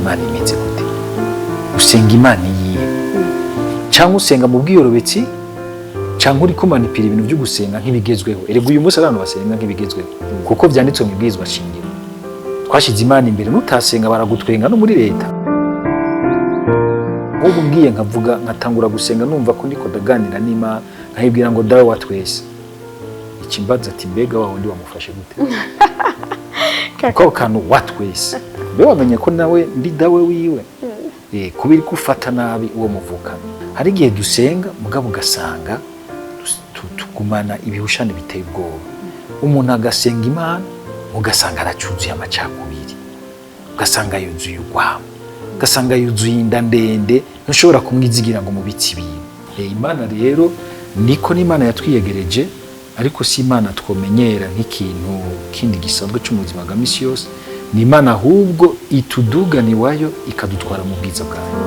Imana imeze gute? Usenga Imana iyihe? Cyangwa usenga mu bwiyorobetsi, cyangwa uri kumanipira ibintu byo gusenga nk'ibigezweho? Erega uyu munsi abantu basenga nk'ibigezweho kuko byanditswe mu ibwirizwa shingiro. Twashyize Imana imbere, nutasenga baragutwenga no muri leta. Nk'ubu ngiye nkavuga, nkatangura gusenga, numva ko ndiko ndaganira n'Imana, nkayibwira ngo "Dawe wa twese", ikimbaza ati: "Mbega wa wundi wamufashe gute?" Kuko ako kantu "wa twese", mbe wamenye ko nawe ndi dawe wiwe? Kuba iri gufata nabi uwo muvukana. Hari igihe dusenga, mugabo ugasanga tugumana ibihushane biteye ubwoba. Umuntu agasenga Imana, ugasanga aracuzuye amacakubiri, ugasanga yuzuye urwamo, ugasanga yuzuye inda ndende, ntushobora kumwizigira ngo mubitse ibintu. Imana rero niko n'Imana yatwiyegereje, ariko si Imana twomenyera nk'ikintu kindi gisanzwe cyo mu buzima bwa misi yose. Ni Imana ahubwo itudugana iwayo, ikadutwara mu bwiza bwayo.